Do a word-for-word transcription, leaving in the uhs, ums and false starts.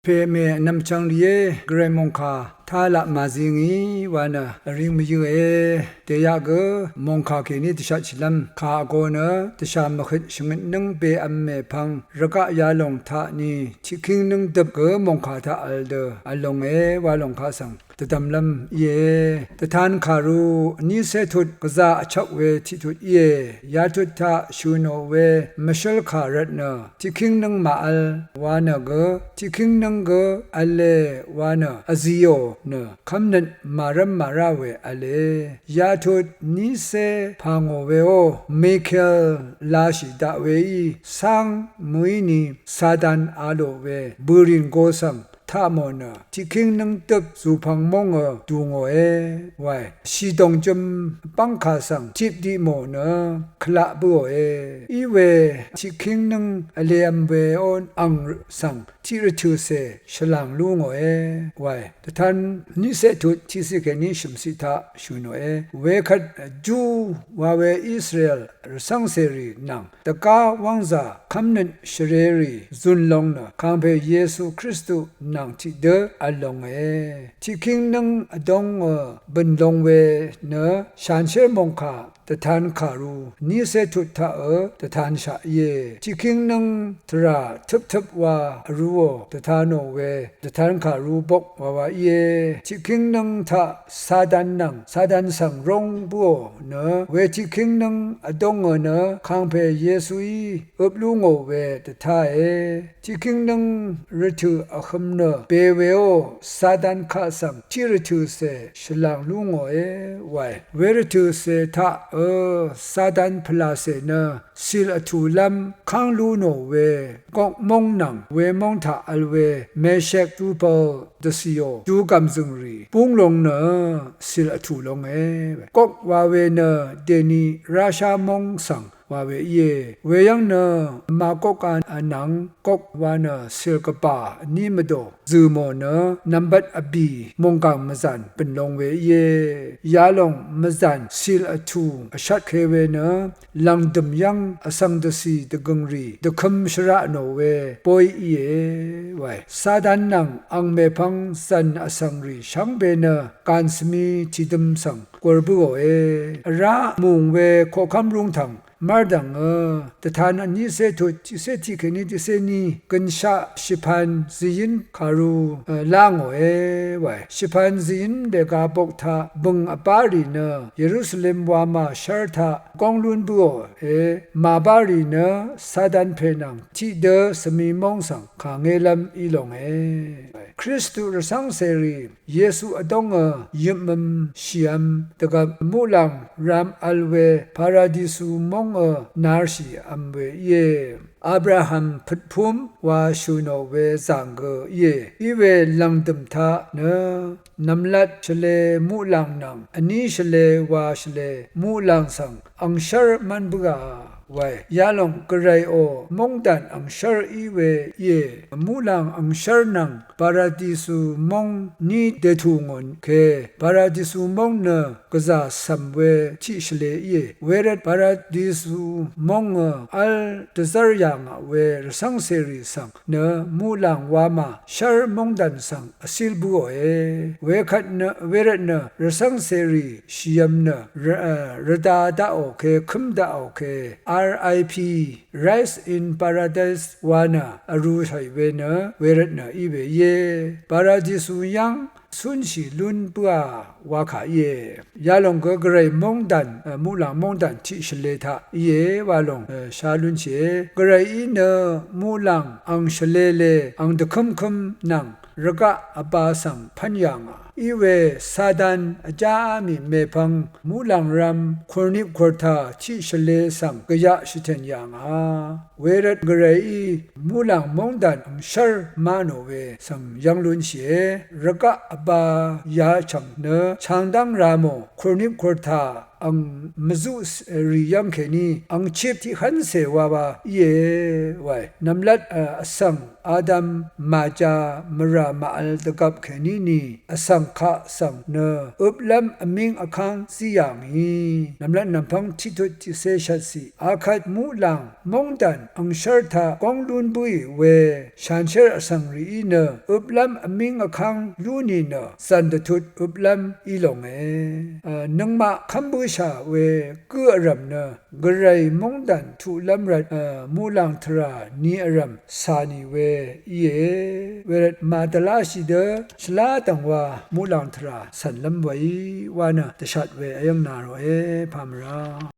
Pè mè vnvm chvng rìé, gvray mòngkà tá laq màzi ngì wa nø vring mvyǿe. Dèyaq gø mòngkà kèní dvshatshìlv́m kà vgō nø dvshà mvhøt shvngøt nǿng bèvm mèpvng rvgaq yalòng taq ni tiqkíng nǿng døp gø mòngkà taq vl dø vl longe wa lòng kaq svng dvdvmlv́m íe. Dvtan kàru vnícé tut gvzà vchvk we tiqtut íe. Yatut taq shø̀ nò we mvshǿl kà rvtnø tiqkíng nǿng màvl wa nø gø tiqkíng nǿng gø v̄le wa nø vzìò nø kv́mnøt màrv́m màrá we v̄le. Yatut vnícé pà ngò weó, Mikel lashì daq weí cáng mø̀íni Satan a lò we bø̀rìn go svng taq mò nø tiqkíng nǿng døp zùpvng móngø dù ngòe wae. Shìdòng jøm bv́ngkà svng tip di mò nø kvlaq bǿòe. Í we tiqkíng nǿng vlev̄m weó ang svng tiq rvtø̀cè shvlàng lú ngòe wae. Dvtan vnícé tut tiqciq kèní shø̀mciq taq shø̀ nòe. Wekvt Jú wa we Israel rvcv́ngcèrì nvng dvgá wv́ngzà kv́mnøt shvrerì zùn long nø kàngpè Yesu Kristu nvng tiqdø vl longe. Tiqkíng nǿng vdóngø bø̀n long we nø shanshér mòngkà dvtan kàru vnícé tut taqø dvtanshaq íe. Tiqkíng nǿng tvrà tøptøp wa vrūò dvta nò we dvtan kàru bok wawa íe. Tiqkíng nǿng taq Satan nvng Satan svng róng bǿò nø we tiqkíng nǿng vdóngø nø kàngpè Yesuí øp lú ngò we dvtáe. Tiqkíng nǿng rvtø̀ vhøm nø be weó Satan kaq svng tiq rvtø̀cè shvlàng lú ngòe wae. We rvtø̀cè taqø Satan pvlàcè nø cìl vtùlv́m káng lú nò we Gok móng nvng we móng taq vl we Meshek, Tubal dvcìò dugv̀m zø̀ngrì búng long nø cìl vtù longe. Gok wa we nø dèni Rasha móng svng wa we íe. Weyv́ng nø Magok a nvng Gok wa nø cìl gvbà vní mvdò zø̀ mò nø nvmbat vbì mònggàng mvzàn bø̀n long we íe. Yalòng mvzàn cìl vtù vshvtke we nø lv̀ngdø̀m yv́ng vsvng dvcì dvgø̀ngrì dvkøm shvraq nò we bóy íe wae. Satan nvng ang mèpvng zv̀n vsvngrì shvngbe nø gànsvmi tìdøm svng gur bǿòe. Vrá mùng we koqkv́m rúngtv̀ng mv́rdv̀ngø dvtan vnícé tut tiqcé tiq kèní tiqcé ní gønshaq shìpan zìyín kàru lá ngòe wae. Shìpan zìyín dèga bok taq bø̀ng vbárì nø Yerusalem wamà shv́r taq góng lún bǿòe. Màbárì nø Satan pè nvng tiqdø svmi móng svng kàngélv́m í longe. Kristu rvcv́ngcèrì Yesu vdóngø yøpmvm shìvm dvgvp muqlàng ram vl we Paradisu móngø narshì vm we íe. Abraham pøtpúm wa shø̀ nò we zàng gø íe. Í we lv̀ngdø̀m taq nø nv̀mlat shvlē muqlàng nvng vní shvlē wa shvlē muqlàng svng angshv́r mv́n bǿà wae. Yalòng gvrayò móngdàn angshv́r í we íe. Muqlàng angshv́r nvng Paradisu móng ní dètù ngò ke. Paradisu móng nø gvzà cv̀m we tiq shvlē íe. Wervt Paradisu móngø v́l dvzv́r yà ngà we rvcv́ngcèrì svng nø muqlàng wamà shv́r móngdàn svng vcíl bǿòe. Wekvt nø, wervt nø rvcv́ngcèrì shìvm nø rvda daqò ke, kǿm daqò ke, R I P, Rise in Paradise wa nø vrūshàì we nø wervt nø í we íe. Paradisu yv́ng cúnshì lún bǿà wakà íe. Yalòng gø gvray móngdàn, muqlàng móngdàn tiq shvlē taq íe wa lòng shá lúnshìe. Gvrayí nø muqlàng ang shvlē le ang dvkǿmkǿm nvng rvgaq vba svng pv́n yà ngà. Í we Satan vjáá mì mèpvng muqlàng ram kùrnip kùrtà tiq shvlē svng gvyaq shvtèn yà ngà. Wervt gvrayí muqlàng móngdàn angshv́r má nò we svng yv́ng lúnshìe. Rvgaq vba yachv̀ng nø changdv́ng ra mò, kùrnip kùrtà ang mvzuq rì yv́ng kèní ang chip tiq hv́ncè wa wa íe wae. Nvmlat vsvng Adam màjā mvrà màvl dvgvp kèní ni vsvng kaq svng nø øplv́m vmíng vkv́ng zí yà ngì. Nvmlat nv̀mpv́ng tiqtut tiqcé shvtciq akvt muqlàng móngdàn angshv́r taq góng lún bǿì we shanshér vsvng rìí nø øplv́m vmíng vkv́ng lú nìnø zv̀n dvtut øplv́m í longe. Nøngmaq kv́m bǿshà we gǿ vrv̀m nø gvray móngdàn tuqlv́m rvt muqlàng tvrà ni vrv̀m cà nì we íe. Wervt màdvláshì dø shvlá dv̀ngwa muqlàng tvrà cv̀nlv́m weí wa nø dvshat we vyv́ng nà ròe pà mvrá.